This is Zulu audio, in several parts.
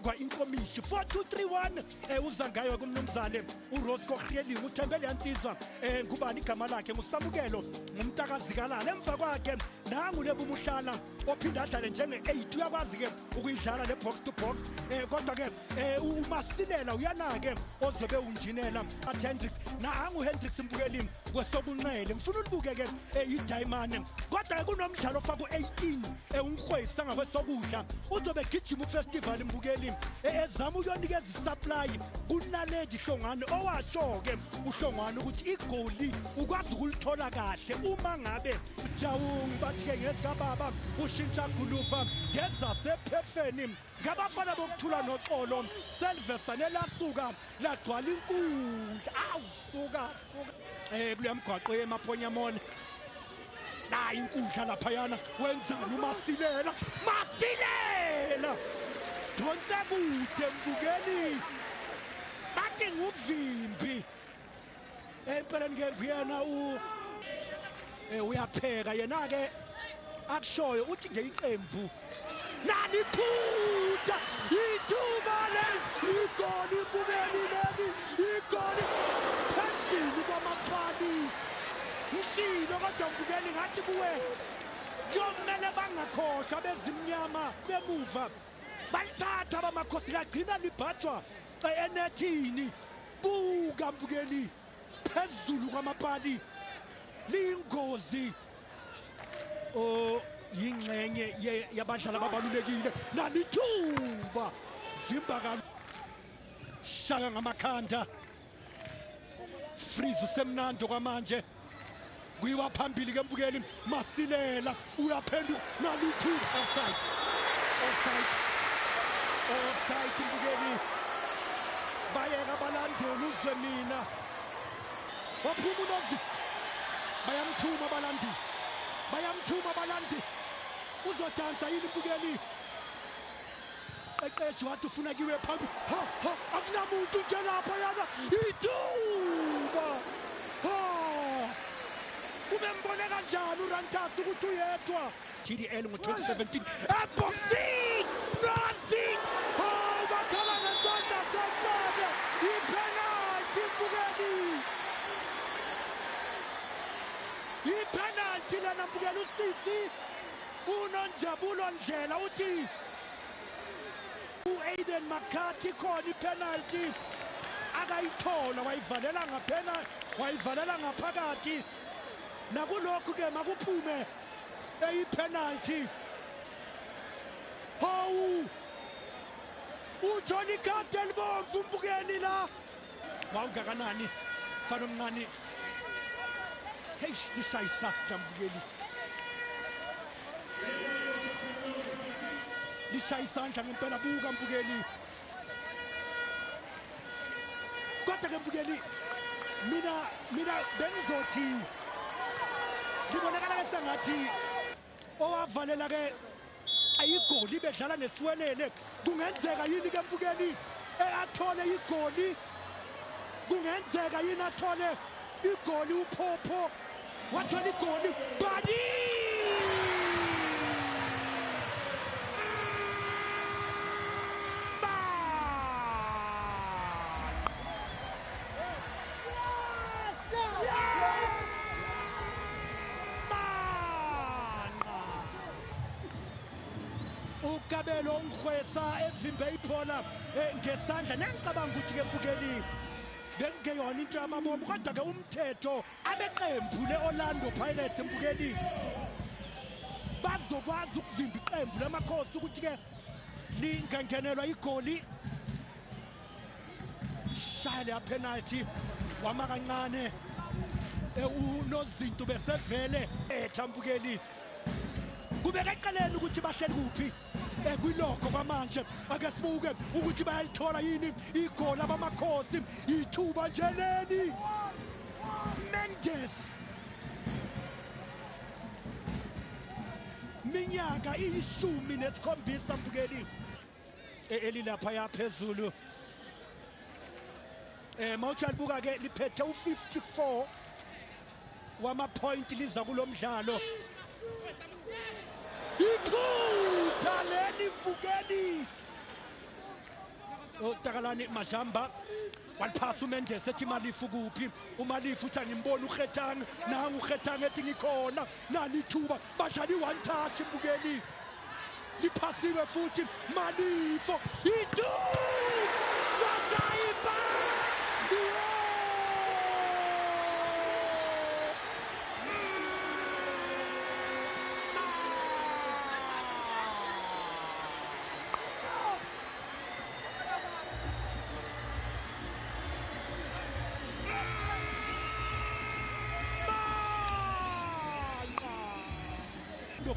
Kubangwa inkomishi 4-2-3-1 uza ngayo kumnumzane uRosco Khieling uthembele yansizwa ngubani igama lakhe nguSamukelo ngumntakazikalala emva kwakhe nangu lebumuhlala ophinda adlale njenge-8 uyakwazi ke ukuyidlala le box to box kodwa ke uMasilela uyana ke ozobe unjinela Hendricks nangu Hendricks mbukeli kwesokunxele ngifuna ulibuke ke iDiamond kodwa ke kunomdlalo ofaka u-18 uNkhwesi ngakwesokudla uzobe gijima ufestival mbukeli ezama ukuyonikeza isupply kuNaledi Hlongwane owasho ke uHlongwane ukuthi igoli ukwazi ukulithola kahle uma ngabe Jawung bathi ke ngesikababa ushintsha gulufa ngezasephefeni ngabafana bokuthula noxolo Sylvester nelasuka lagcwala inkundla awusuka kuleya mgwaqo yeMaphonya Mall la inkundla laphayana wenzani uMasilela Masilela donse kude mbukeli bathi nguvimbi empeleni ke nguyena uyapheka yena ke akushoyo uthi nje iqembu naliphutha ithuba igoli mbukeli leli igoli phezulu kwamapali ngishilo kodwa mbukeli ngathi kuwe kuyomele bangakhohlwa bezimnyama emuva balithatha abamakhosi lagcina libhajwa enethini buka mbukeli phezulu kwamapali liyingozi yingxenye yabadlali ababalulekile nalithuba vimba shaka ngamakhanda freeze usemnandi kwamanje kuyiwa phambili ke mbukeli Masilela uyaphenduka nalithuba offside offside offside mbukeli bayeka abalandeli uzwe mina waphuma uNozinto bayamthuma abalandeli bayamthuma abalandeli uzodansa yini mbukeli qeqeshi wathi ufuna kiwe phambi ha ha akunamuntu nje lapha yana ithuba ha ubembone kanjani uRantas ukuthi uyedwa GDL ngo-2017 eboxini Nozinto hawu bakhala ngesandla sesebe ipenalty mbukeli ipenalty lena mbukeli usisi uNonjabulo Ndlela uthi u-Aiden McCarthy khona ipenalty akayithola wayivalela ngaphena wayivalela ngaphakathi nakulokhu ke makuphume eyipenalty hawu uthola ikhadi elibomvu mbukeli la wawungakanani mfana omncane hey lishaya isandla mbukeli lishaya isandla ngempela buka mbukeli kodwa ke mbukeli mina bengizothi ngibonakala sengathi owavalela ke ayigoli bedlala nesiwelele kungenzeka yini ke mbukeli athole igoli kungenzeka yini athole igoli uphopho wathola igoli bani uKabelo Nkhwesa evimbe ibhola ngesandla nengicabanga ukuthi ke mbukeli bekungeyona into yamabomu kodwa ke umthetho abeqembu le-Orlando Pirates mbukeli bazokwazi ukuvimba iqembu lamakhosi ukuthi ke lingangenelwa igoli shaya leya penalty wama kancane unozinto besevele etha mbukeli kubeka eceleni ukuthi bahleli kuphi kwilokho kwamanje ake sibuke ukuthi bayalithola yini igoli abamakhosi ithuba nje leli Mendes minyaka iyi-17 mbukeli elilapha yaphezulu mawuthi alibuka ke liphethe u-54 wama-point liza kulo mdlalo iphutha leli mbukeli Takalani Majamba waliphasa uMendes ethi Malifu kuphi, uMalifu uthi angimboni uKhetang, nangu uKhetang ethi ngikhona, nalithuba badlala i-one touch mbukeli, liphasiwe futhi Malifo itu washaya.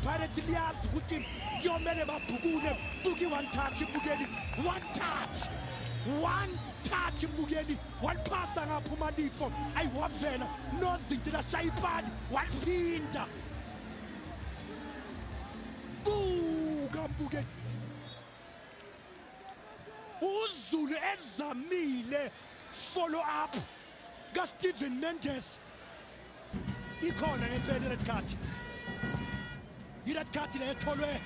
Pirates liyazi ukuthi kuyomele babhukule, buka i-one touch mbukeli, one touch, one touch mbukeli, waliphasa ngapha uMalifo, ayi wavela nozinto lashaya ipali waliphinda. Buka mbukeli, uZulu ezamile follow up kaSteven Mendes, ikhona ngempela i-red card. I-red card le etholwe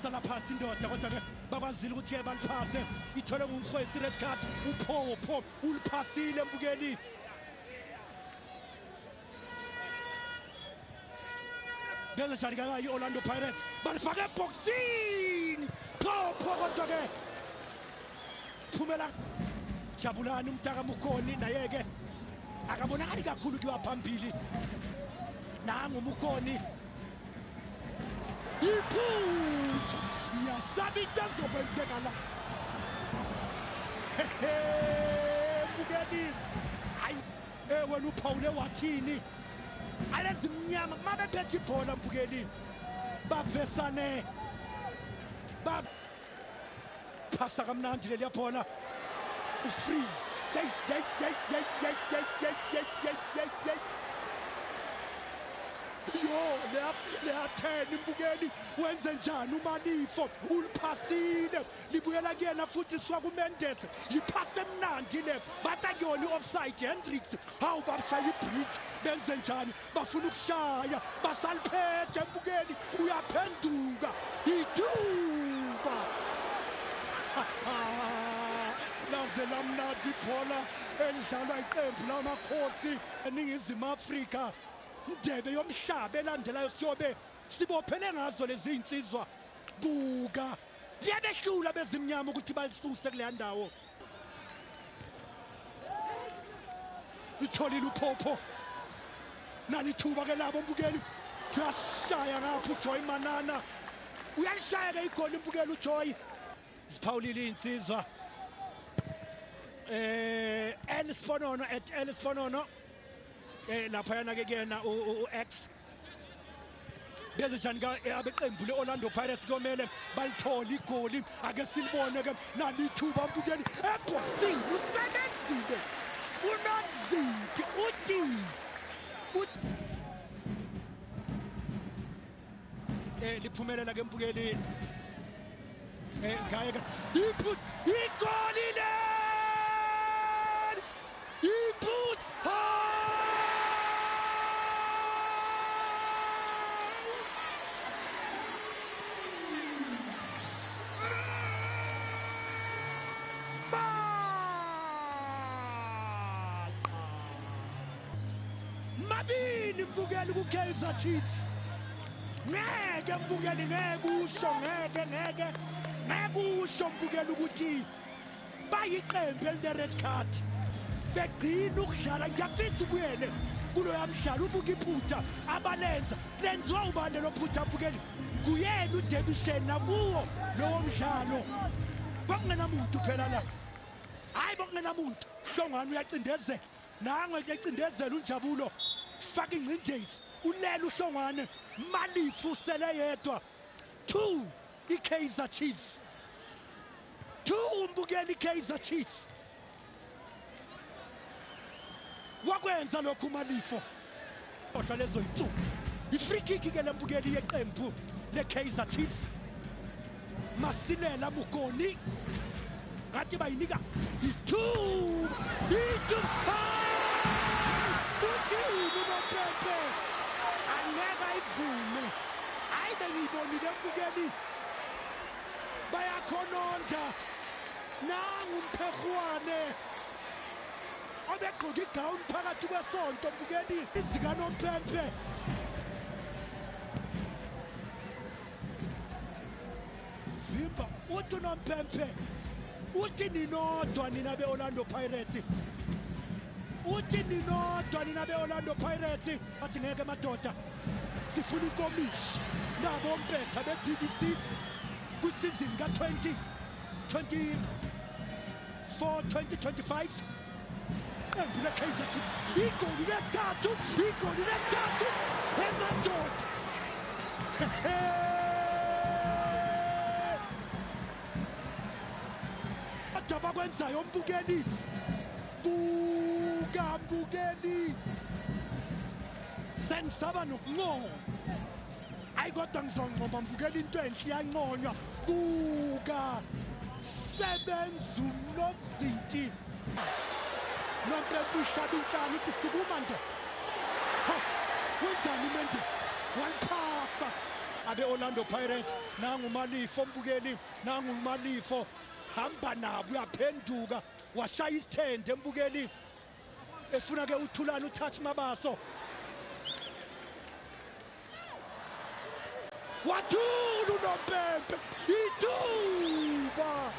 sala phansi indoda, kodwa-ke bakwazile ukuthi-ke baliphase, itholwe nguMkhwesi i-red card. Uphopho uliphasile mbukeli. Benze njani kakayi i-Orlando Pirates, balifake ebhokisini, phopho kodwa-ke phumela. Jabulani umntaka Mukoni naye-ke akabonakali kakhulu kuyiwa phambili. Nangu Mukoni iphutha, ngiyasaba into ezokwenzeka la. Mbukeli, hayi wena uphawule wathini? Alezimnyama uma bephethe ibhola mbukeli, bavesane baphasa kamnandi leliya bhola. Ufreeze yey yey yey yey yey yey yey yey yey yey yey. Yo, leya 10 mbukeli, wenze njani uMalifo? Uliphasile, libuyela kuyena futhi lisuka kuMendes, liphase emnandi le, bathi akuyona i-offside. Hendricks, hawu bashaya ibridge, benze njani? Bafuna ukushaya, basaliphethe mbukeli, uyaphenduka ithuba. Laze lamnandi ibhola elidlalwa iqembu lamakhosi eNingizimu Afrika. Indebe yomhlaba elandelayo siyobe sibophele ngazo lezi insizwa. Buka, liyabehlula bezimnyama ukuthi balisuse kuleya ndawo. Itholile uphopho, nalithuba ke labo mbukeli, uyashaya ngapha uJoy Manana, uyalishaya ke igoli mbukeli uJoy. Ziphawulile insizwa. El Sponono at El Sponono, laphayana ke kuyena u-X. Benze njani abeqembu le-Orlando Pirates? Kuyomele balithole igoli, ake silibone ke nalithuba mbukeli ebhokisini, usebenzile uNozinti uthi liphumelela ke mbukeli ngaye igoli leli, iphutha. Mabili mbukeli ku-Kaizer Chiefs. Ngeke mbukeli, ngeke usho, ngeke ngeke ngeke usho mbukeli ukuthi bayiqembu eline-red card, begcina ukudlala. Ngiyafisa ubuyele kuloya mdlalo, ubuka iphutha abalenza, lenziwa ubani lelo phutha mbukeli? Kuyena uDebishen nakuwo lowo mdlalo kwakungenamuntu phela la, hayi bokungenamuntu. Hlongwane uyacindezela, nangu ecindezela uNjabulo, faka ingcindezi, ulela uHlongwane, Malifu usele yedwa. 2 i-Kaizer Chiefs, 2 mbukeli i-Kaizer Chiefs. Wakwenza lokhu uMalifo, ohla lezo insuku. I-free kick ke lembukeli yeqembu le-Kaizer Chiefs. Masilela Mukoni ngathi bayinika ithuba, ithuba uthini uNompempe? Angeke ayivume. Hayi bengiyibonile mbukeli, Bayakhononda. Nangu Mphekwane obegqoke igawuni phakathi kwesonto mbukeli izikanompempe. Vimba uthi unompempe uthi ninodwa nina be-Orlando Pirates, uthi ninodwa nina be-Orlando Pirates. Athi ngeke madoda, sifuna ikomishi nabo mpetha be-DDC kwisizini ka-2024 2025. Qembu le-Kaizer Chiefs, igoli lesithathu, igoli lesithathu emadoda. Kodwa bakwenzayo mbukeli, buka mbukeli, sengisaba nokuncoma. Ayi kodwa ngizoncoma mbukeli, into enhle iyanconywa. Buka sebenza unozinti nompempe uhlaba inhlanu uthi sukuma nje. Ha, wenzani uMende? Waliphasa abe-Orlando Pirates. Nangu Malifo mbukeli, nangu Malifo hamba nabo, uyaphenduka washaya isithende mbukeli, efuna ke uThulani uTouch Mabaso. Wathula unompempe, ithuba.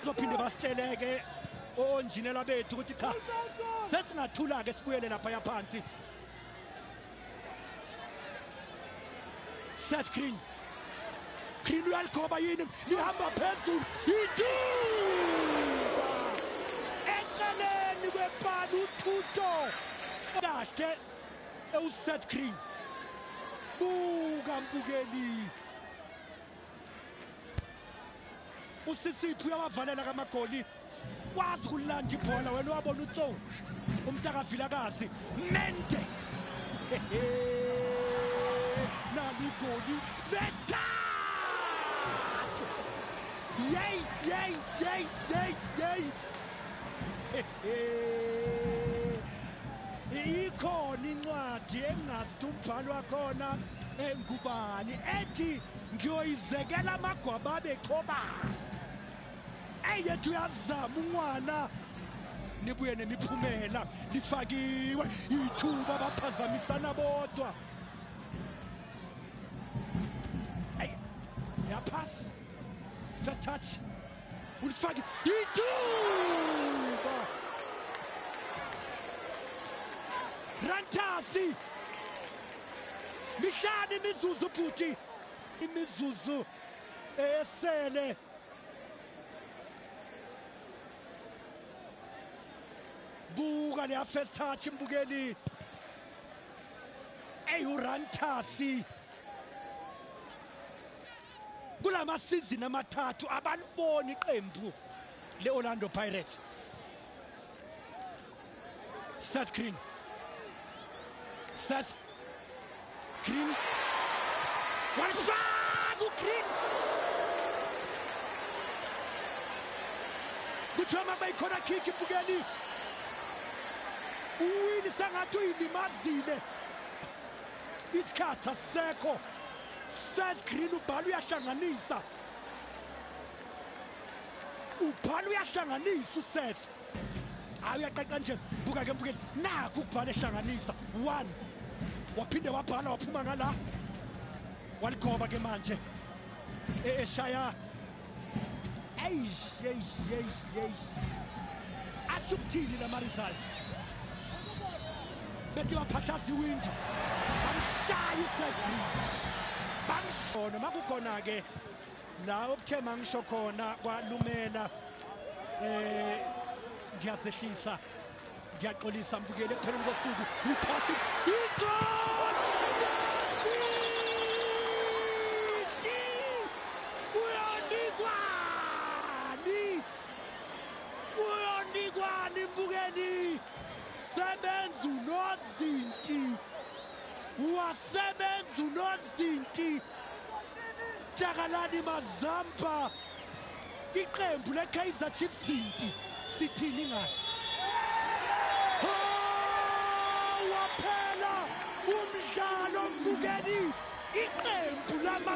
Bazophinde basitsheleke onjinela bethu ukuthi cha, sesingathula-ke sibuyele laphaya phansi. Seth Green, Green uyaligoba yini, lihamba phezulu, ithuba eceleni kwepali uThuto kahle ewuSeth Green. Buka mbukeli, uSisiphi uyawavalela kamagoli, kwazi ukulanda ibhola wena wabona uTso umntakaVilakazi Mende. Nali igoli lesithathu. Yey yey yey yey yey. Ikhona incwadi engingazi umbhalo wakhona engubani ethi ngiyoyizekela amagwababa echobana. Eyethu uyazama unwana, nibuye nemiphumela, lifakiwe ithuba, baphazamisana bodwa. Ayi, yaphasi, first touch, ulifake ithuba. Rantasi, mihlanu imizuzu bhuti, imizuzu esele. Buka leya first touch mbukeli, eyi uRantasi kulama season amathathu abaliboni iqembu le-Orlando Pirates. Seth Green, Seth Green walifaka uGreen, kuthiwa makuba ikhona kick mbukeli, uwili sengathi uyilimazile, isikhathi asisekho. Seth Green ubhala uyahlanganisa, ubhala uyahlanganisa uSeth. Hayi uyaqaqa nje, buka ke mbukeli, nakhu ukubhala ehlanganisa 1, waphinde wabhala waphuma ngala, waligoba ke manje eshaya. Eish eish eish eish, asho ukuthini lama results? Bethi baphathaza iwindi, bamshaya uSeth Green, bamshona. Makukhona ke la okuthe mangisho khona kwalumela, ngiyazehlisa, ngiyaxolisa mbukeli. Ekupheleni kosuku ithasi igoli, uyonikwani, uyonikwani mbukeli. Sebenza unozinti, wasebenza unozinti Takalani Mazampa, iqembu le-Kaizer Chiefs. Zinti sithini ngayo? Waphela umdlalo mbukeli, iqembu lama